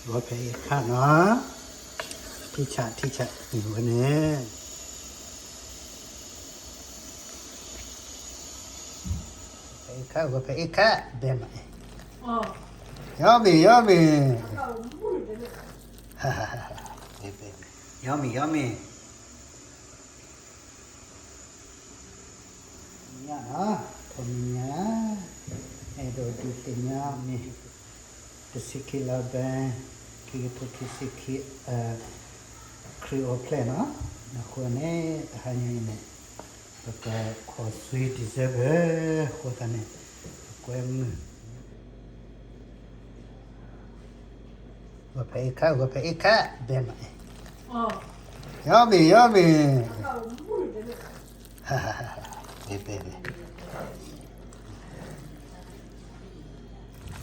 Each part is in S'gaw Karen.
ဂီၤဖဲအံၤခါနီၤ, ထံဆး ထံဆး မ့ၢ်ဝဲန့ၣ်, ဂီၤဖဲအံၤခါ ဂီၤဖဲအံၤခါ ဘဲမး, ယီမ့ၢ် ယီမ့ၢ်, ယီမ့ၢ် ယီမ့ၢ်, ညါနီၤ, ခီမ့ၢ်ညါ, အဲၣ်ဒိးဒုးသ့ၣ်ညါမ့ၢ် တဆံခံလါဘဲ, ခံကထိခံဆံခံ, ခရံာ်အိၣ်ဖျဲၣ်နီၤ, အဃိန့ၣ် တဟါညါအံၤန့ၣ် ပကခီၣ် sweet December အဃိသတးန့ၣ် ပကွဲမုာ် ဂီၤဖဲအံၤခါ ဂီၤဖဲအံၤခါ ဘဲမး, ယီမ့ၢ် ယီမ့ၢ်, ဘဲ ဘဲ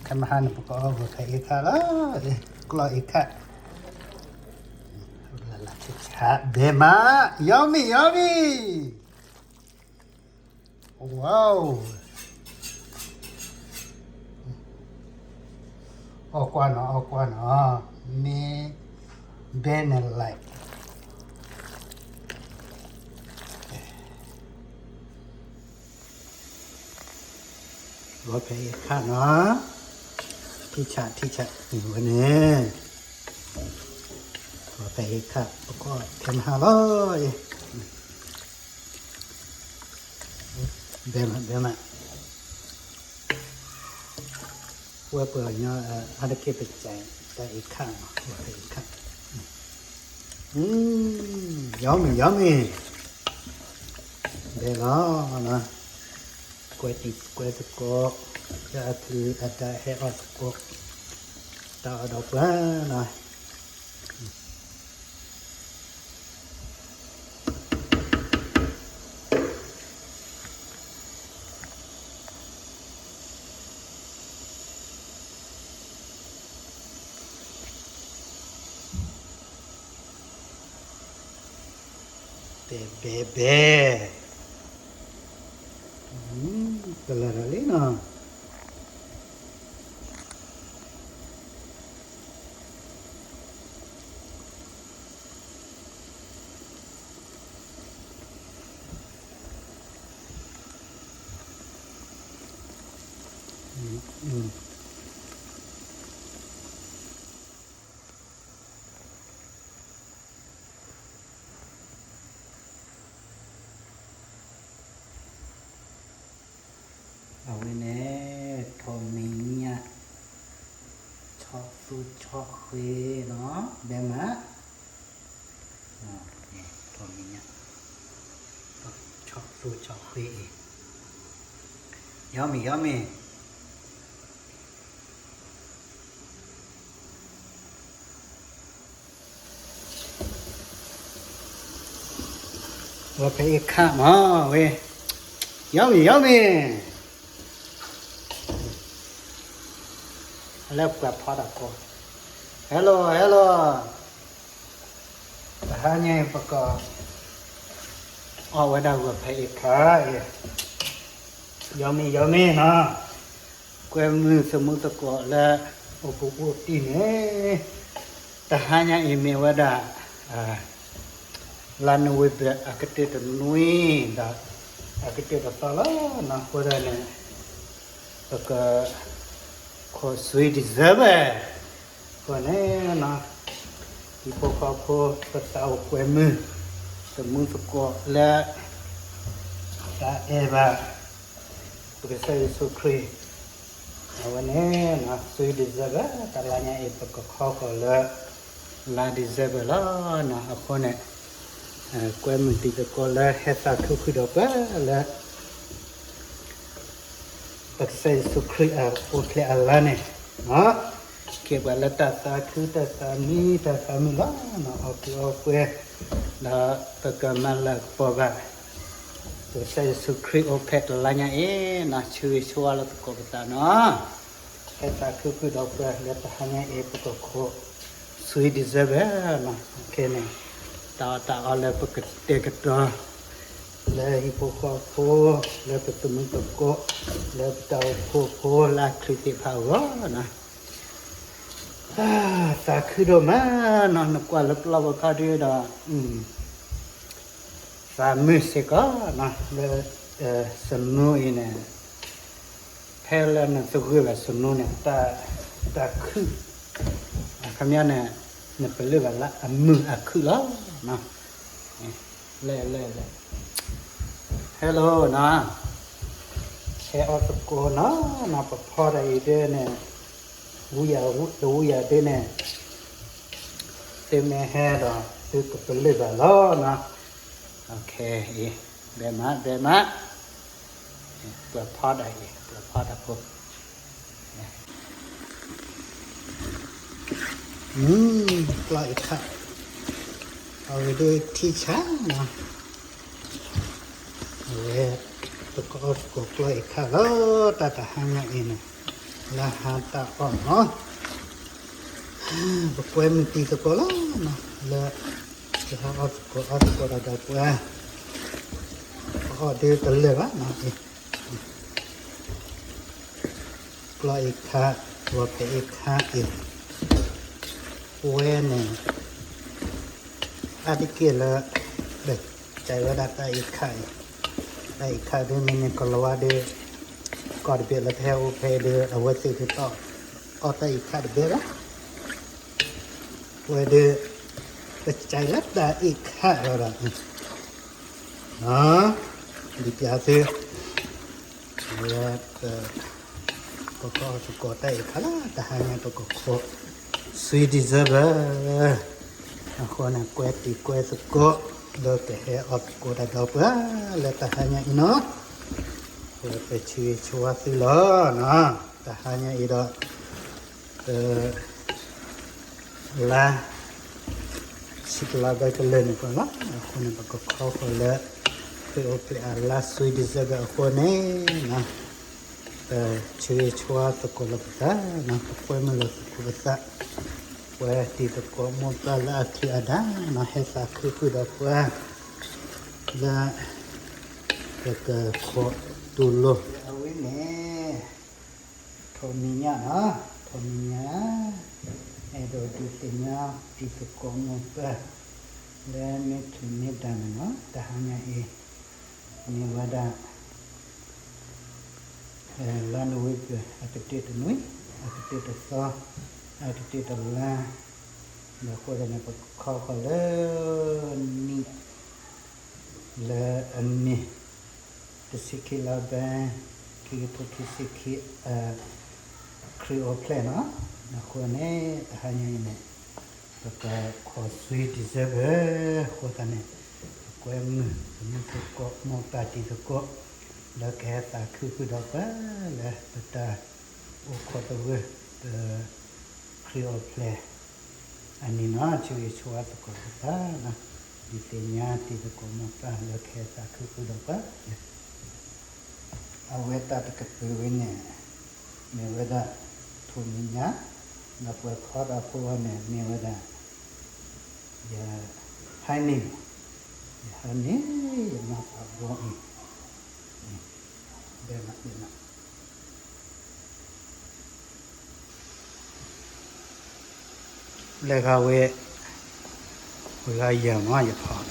ခဲမဟါန့ၣ် ပကအီၣ်ဂီၤဖဲအံၤခါလီၤ, ကျီၢ်အံၤခါ, ဘဲမး, ယီမ့ၢ် ယီမ့ၢ်, ဝါ, အီၣ်ကွၢ်နီၤ အီၣ်ကွၢ်နီၤ, မ့ၢ် ဘဲန့ၣ်လဲၣ် ဂီၤဖဲအံၤခါနီၤ, ထံဆး ထံဆး မ့ၢ်ဝဲန့ၣ်, ဂီၤဖဲအံၤခါ ပကအီၣ်ခဲမဟါလီၤ, ဘဲမး ဘဲမး, ဝဲပှၤကညီအါတက့ၢ် ပစံးတၢ်အံၤခါနီၤ, ဂီၤဖဲအံၤခါ, ယီမ့ၢ် ယီမ့ၢ်, ဘဲလီၤ, ကွဲတံၤကွဲသကိး, လၢအကလုာ်အဒၣ်ဟဲအီၣ်သကိး, တၢ်အီၣ်ဒီးပှၤနီၤ ဘဲ ဘဲ ဘဲ, ကလၤတၢ်လံနီၤ. အဝဲန့ၣ် ထီၣ်မံၤညၣ် ဆီသူဆီဃ့နီၤ ဘဲမး, ထီၣ်မံၤညၣ် ဆီသူဆီဃ့အံၤ, ယီမ့ၢ် ယီမ့ၢ် ဂီၤဖဲအံၤခါမးဝဲ, ယီမ့ၢ် ယီမ့ၢ်, လၢပှၤဖီတၢ်ကိး, hello hello, တဟါညါအံၤပကအီၣ်ဝဲဒၣ်ဂီၤဖဲအံၤခါအံၤ, ယီမ့ၢ် ယီမ့ၢ်နီၤ, ကွဲမုာ်သမူသကိးလၢအိၣ်ဘူးအိၣ်တံၢ်န့ၣ်, တဟါညါအံၤမ့ၢ်ဝဲဒၣ် လါနိၣ်ဝ့ဘၢၣ် အကတၢၢ်တနွံ ဒီး အကတၢၢ်တသီလီၤနီၤ, အဃိသတးန့ၣ် ပကခီၣ် sweet December အဃိန့ၣ်နီၤ, ဟံၣ်ဖိဃီဖိ ပသးအိၣ်ကွဲမုာ် သမူသကိးလၢ တၢ်အဲၣ်ဘၣ် ပကစၢ်ယ့ၣ်ၡူးခရံာ် အဝဲန့ၣ်နီၤ sweet December တလါညါအံၤ ပကခီဃီၤလၢ လါ December လီၤနီၤ, အဃိန့ၣ် ကွဲမုာ်တံၤသကိးလၢဟဲသးခုဃုာ်ဒီးပှၤလၢ ပကစၢ်ယ့ၣ်ၡူးခရံာ်အအိၣ်ဖျဲၣ်အလါန့ၣ်, ကဲပှၤလၢတၢ်သးခုတၢ်သးမံ တၢ်သးမုာ်လီၤနီၤ, အီၣ်ကုၢ်အီပှဲၤ, ဒီးပကမၤလၤကပီၤဘၣ် ပကစၢ်ယ့ၣ်ၡူးခရံာ်အိၣ်ဖျဲၣ်တလါညါအံၤနီၤ, ဆၢဂ့ၤဆၢဝါလီၤသကိးပသးနီၤ, ဟဲသးခုဃုာ်ဒီးပှၤလၢတဟါညါအံၤ ပကခီၣ် sweet December နီၤ, ခဲန့ၣ် တၢ်အီၣ်တၢ်အီလၢပကတဲာ်ကတီၤ လၢဟံၣ်ဖိဃီဖိ လၢပသမူသကိး လၢပတၢ်အိၣ်ဖှိၣ်ဖိ လၢအချုးသ့ၣ်တဖၣ်အဂီၢ်နီၤ, သးခုဒိၣ်မးနီၤ, နကွၢ်လၢပျီပခီဒုဒီး သးမုာ်စ့ၢ်ကီးနီၤ, လၢ စနိအံၤန့ၣ် ဖဲလၢနသဂၢၢ်ဘၣ်စနိန့ၣ် တၢ်ခုၣ် အခီပညီန့ၣ် နပလၢၢ်ဘၣ်လၢအမုာ်အခုၣ်လီၤ. Hello နီၤ, ဟဲအီၣ်သကိးနီၤ, နီၤ ပဖီတၢ်အံၤဒ်န့ၣ် ဝံယၤတဝံယၤဒ်န့ၣ် သုမ့ၢ်ဟဲဒီး သုကပလၢၢ်ဘၣ်လီၤနီၤ. အံၤ ဘဲမး ဘဲမး, ပှၤဖီတၢ်အံၤ ပှၤဖီတၢ်ဖိ ကျီၢ်အံၤခး အဝဲဒၣ်ထံၣ်ဆါနီၤ, အဝဲ ပကအီၣ်သကိးကျီၢ်အံၤခးလီၤ, တၢ်တဟါညါအံၤန့ၣ် လၢဟါတၢ်အီၣ်နီၤ, ပကွဲမုာ်တံၤသကိးလီၤနီၤ, လၢ ပဟဲအီၣ်သကိးအီၣ်သကိးဒီးဒီးပှၤ ပအီၣ်ဒ်တလၢာ်ဘၣ်နီၤ, ကျီၢ်အံၤခး ဂီၤဖဲအံၤခးအံၤ ပဝဲန့ၣ် အါတက့ၢ်လၢ ပကဲဝဲဒၣ်တၢ်အံၤခးအံၤ, တၢ်အံၤခးဒ်မ့ၢ်န့ၣ် ကလီၤဝါဒ် ကီၢ်တဘ့ၣ်လၢပဟဲအိၣ်ဖဲဒ် အဝဲသ့ၣ်ဒ်တီၢ် အီၣ်တၢ်အံၤခးတဘ့ၣ်ဘၣ်, ပဝဲဒ် ပကဲလၢတၢ်အံၤခးလီၤဒီး ဒ်ပျးသု ဝဲ ပကအီၣ်သကိးတၢ်အံၤခးလီၤ, တဟါညါပကခိး sweet December အဃိန့ၣ် ကွဲတံၤကွဲသကိး လၢကဟဲအီၣ်သကိးတၢ်ဒီးပှၤ လၢတဟါညါအံၤနီၤ, လၢပဆၢဂ့ၤဆၢဝါသုလီၤနီၤ, တဟါညါအံၤဒီး ပ လါ ဆံတလါဘၢကလၢာ်န့ၣ်ပှၤလီၤ, အဃိန့ၣ် ပကခီဃီၤလၢ ခရံာ်အိၣ်ဖျဲၣ်အလါ sweet December အဃိန့ၣ် ပဆၢဂ့ၤဆၢဝါသကိးလီၤပသး, ပကွဲမုာ်လီၤသကိးပသး, ပှၤတံၤသကိးမိၢ်ပၢ်လၢအချံအဒါနီၤ ဟဲသးခုဃုာ်ဒီးပှၤ လၢ ပကခိးတူၢ်လိာ် အဝဲန့ၣ် ထိးမံၤညါနီၤ, ထိးမံၤညါ အဲၣ်ဒိးဒုးသ့ၣ်ညါတံၤသကိးမိၢ်ပၢ် လၢမ့ၢ်ချံမ့ၢ်ဒါန့ၣ်နီၤ, တဟါညါအံၤ မ့ၢ်ဝဲဒၣ် လါနိၣ်ဝ့ဘၢၣ် အကတၢၢ်တနွံ, အကတၢၢ်တသီ, အကတၢၢ်တလါ, ဒီးအဃိသတးန့ၣ် ပကခီဃီၤလၢ နံၣ် လၢအမ့ၢ် တဆံခံလါဘဲ ခံကထိခံဆံခံ ခရံာ်အိၣ်ဖျဲၣ်နီၤ, အဃိန့ၣ် တဟါညါအံၤန့ၣ် ပကခိး sweet December အဃိသတးန့ၣ် ပကွဲမုာ် ပမုၢ်သကိး မိၢ်ပၢ်တံၤသကိး လၢကဟဲသးခုဃုာ်ဒီးပှၤ လၢပတၢ်အိၣ်ခိးသဂၢၢ် ပ ခရံာ်အိၣ်ဖျဲၣ် အနံၤနီၤ ဆၢဂ့ၤဆၢဝါသကိးပသးနီၤ, ဒုးသ့ၣ်ညါတံၤသကိးမိၢ်ပၢ်လၢကဟဲသးခုဃုာ်ဒီးပှၤ အဝဲတၢ်တကတၢၢ်ဝဲန့ၣ် မ့ၢ်ဝဲဒၣ် ထိးမံၤညါ, ဒီးပှၤခီဒီးဖိဝဲန့ၣ် မ့ၢ်ဝဲဒၣ် ယဟါန့ၣ်, ယဟါန့ၣ် ယမၤသးဘီအံၤ, ဘဲမး ဘဲမး လဲၤဂၤဝဲ, ဝဲဂၤယၤမး ယဖီ